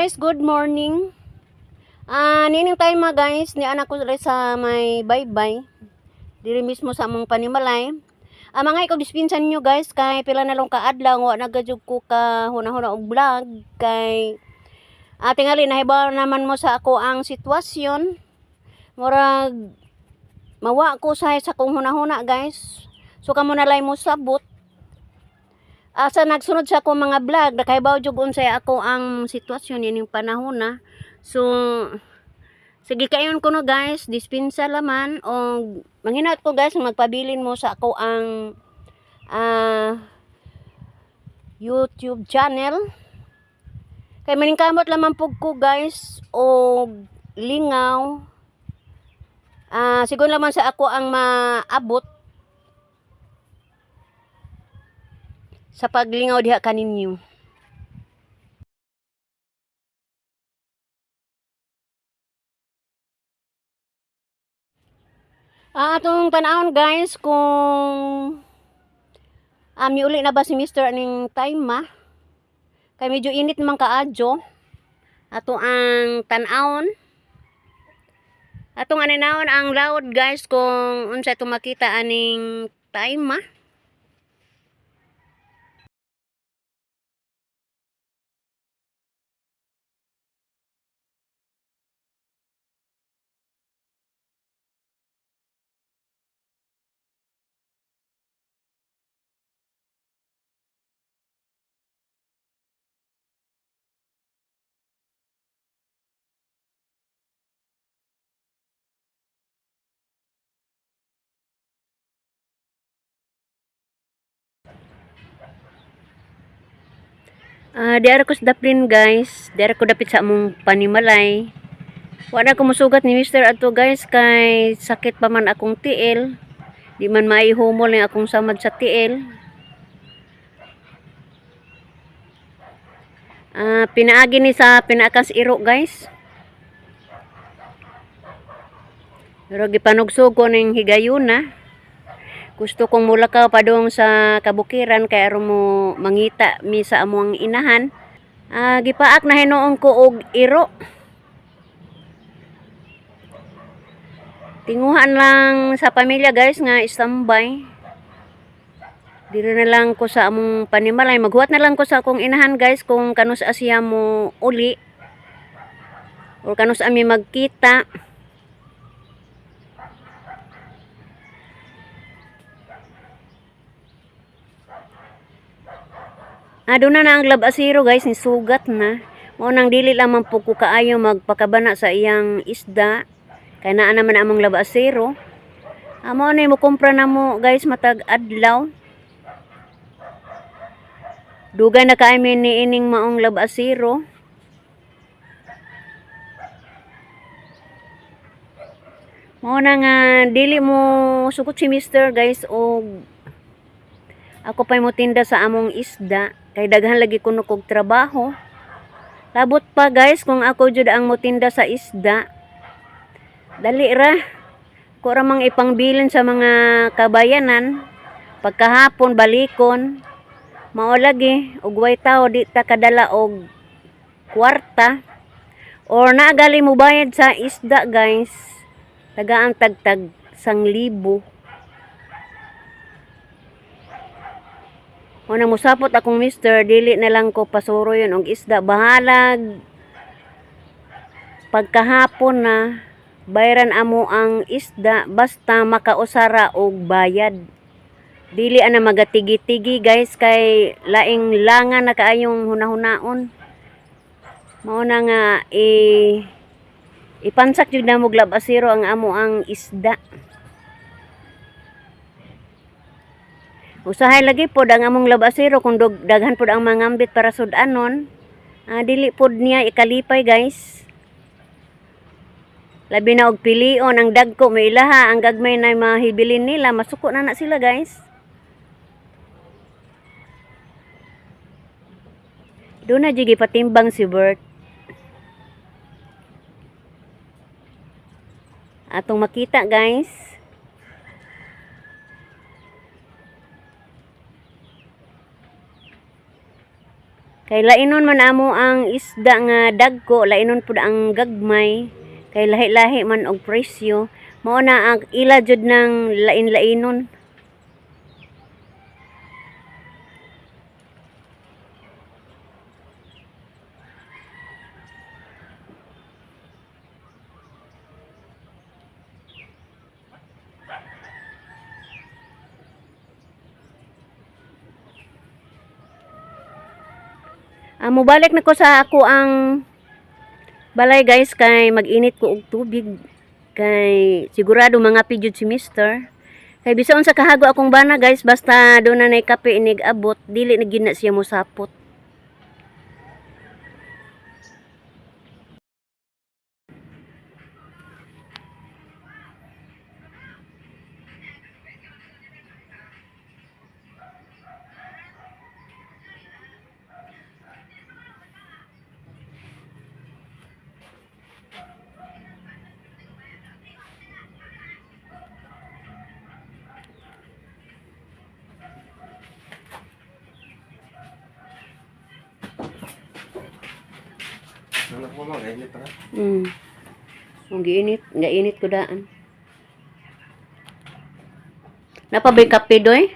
Guys, good morning. Nining time mga guys, ni anak ko diri sa may baybay. Diri mismo sa among panimalay. Mga ikaw dispensa ninyo guys kay pila na lang kaadlaw wa nagadyog ko ka huna-huna og vlog kay tingali nahibaw naman mo sa ako ang sitwasyon. Murag mawa ko sa akong huna-huna guys. So kamo na lang mo sabot. Sa nagsunod sa akong mga vlog, nakaibaw jud unsay ako ang sitwasyon ining panahon na. So sige kayon ko no guys, dispensa laman og manghinat ko guys magpabilin mo sa ako ang YouTube channel. Kay maningkamot lamang pug ko guys og lingaw. Sigon lamang sa ako ang maabot sa paglingaw diha kaninyo. Atong tanawon guys kung miuli na ba si Mr. aning time ma? Kay medyo init naman kaadyo. Ato ang tan-awon. Atong aninawon ang loud guys kung unsa itong makita aning time ma. Diara ko sa daplin guys. Diara ko dapit sa among panimalay. Wala ko musugat ni Mr. adto guys kay sakit pa man akong tiil. Di man maihumol ang akong samad sa tiil. Pinaagi ni sa pinaakas iro guys. Pero gipanugsog ko ning higayuna. Gusto kong mulakaw padung sa kabukiran kay aron mo mangita mi sa among inahan. Gipaak na hinuon ko og iro. Tinguhan lang sa pamilya guys nga standby. Diri na lang ko sa among panimalay. Maghuwat na lang ko sa akong inahan guys kung kanus siya mo uli or kanus ami magkita. Doon na na ang labasiro guys, ni sugat na. Mao nang dili lamang po ko kaayo magpakabana sa iyang isda. Kay naa naman among labasiro. Mao na mo kumpra na mo guys matag adlaw. Dugay na kaayo mi niining maong labasiro. Mao na nga dili mo sugot si Mister guys og ako pa'y motinda sa among isda kay daghan lagi kuno kog trabaho. Labot pa guys kung ako jud ang motinda sa isda. Dali ra. Ko ra mang ipangbilin sa mga kabayanan. Pagkahapon balikon. Mao lagi og way tawo di ta kadala og kwarta or naagali mo bayad sa isda guys. Tagaan tagtag 1,000. Una musapot akong mister, dili na lang ko pasuro yun og isda. Bahalag pagkahapon na bayaran amo ang isda basta makausara og bayad. Dili ana magatigi-tigi guys kay laing langa na kaayong hunahunaon. Mao na nga ipansak jud namo labasiro ang amo ang isda. Usahay lagi pod ang among labasero kung daghan pod ang mangambit para sud-anon. Dili pod niya ikalipay guys. Labi na og pilion ang dagko may ilaha ang gagmay na mahibilin nila masuko na na sila guys. Doon na jigi patimbang si Bert. Atong makita guys. Kay lainon man amo ang isda nga dagko, lainon pud ang gagmay. Kay lahi-lahi man og presyo. Mao na ang ila jud ng lain-lainon. Mobalik na ko sa ako ang balay, guys, kay mag-init ko og tubig kay sigurado mga jud si mister. Kay bisan unsa kahago akong bana, guys, basta doon na nay kape inig abot, dili na gyud na siya mosapot. Anak mo mga init pa na. Ang giinit, gainit ko daan. Napabay kape doy?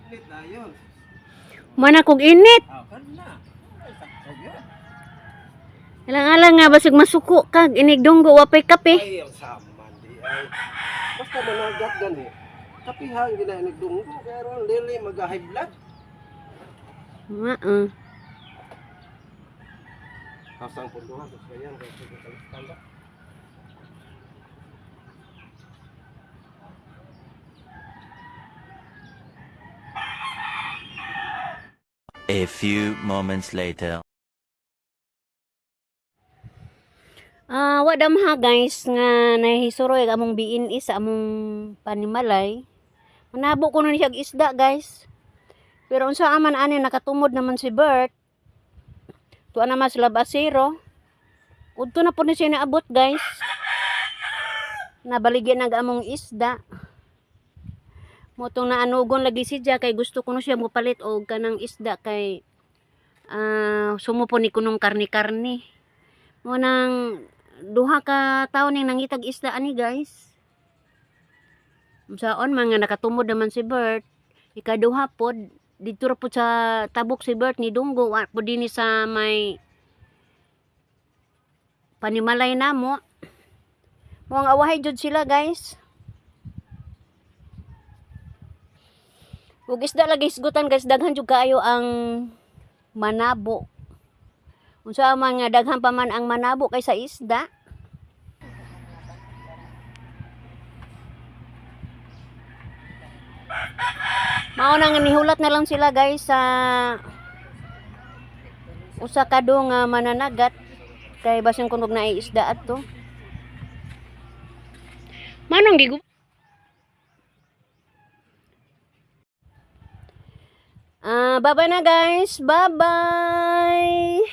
Init na yun. Mana kog init. Ah, kan na. Ay, sakto yun. Alang-alang nga basig masuko kag inig dunggo wa pay kape. Ay, ang saman di ay. Basta managat gani. Kapihan ginainig dunggo pero ang lili mag-high blood. Oo. Kasang punduhan sa yan kay sa tanda. A few moments later. Ah, wa damha, guys, nga nahisuroy ang among BNI sa among panimalay. Manabo ko nun siya og isda, guys. Pero unsa aman ani, nakatumod naman si Bert. Tuwa naman sila basero. Udto na po ni siya naabot, guys. Nabaligyan ang among isda. Motong naanugon lagi siya kay gusto ko no siya mopalit og kanang isda kay sumupo ni kunong karni-karni. Mo nang duha ka tawo ning nangitag isda ani, guys. Unsaon man nga nakatumod naman si Bert. Ikaduha pod didto ra pod sa tabok si Bert ni Dunggo, wa pod dinhi sa may panimalay namo. Mo ang awahay jud sila, guys. Ug isda lagi hisgutan, guys, daghan jud kaayo ang manabo. Unsa man nga daghan pa man ang manabo kaysa isda. Mao na nga nihulat na lang sila, guys, sa usa ka do nga mananagat kay basin kunog na isda ato. Manong gigu. Ah, bye-bye na, guys. Bye-bye.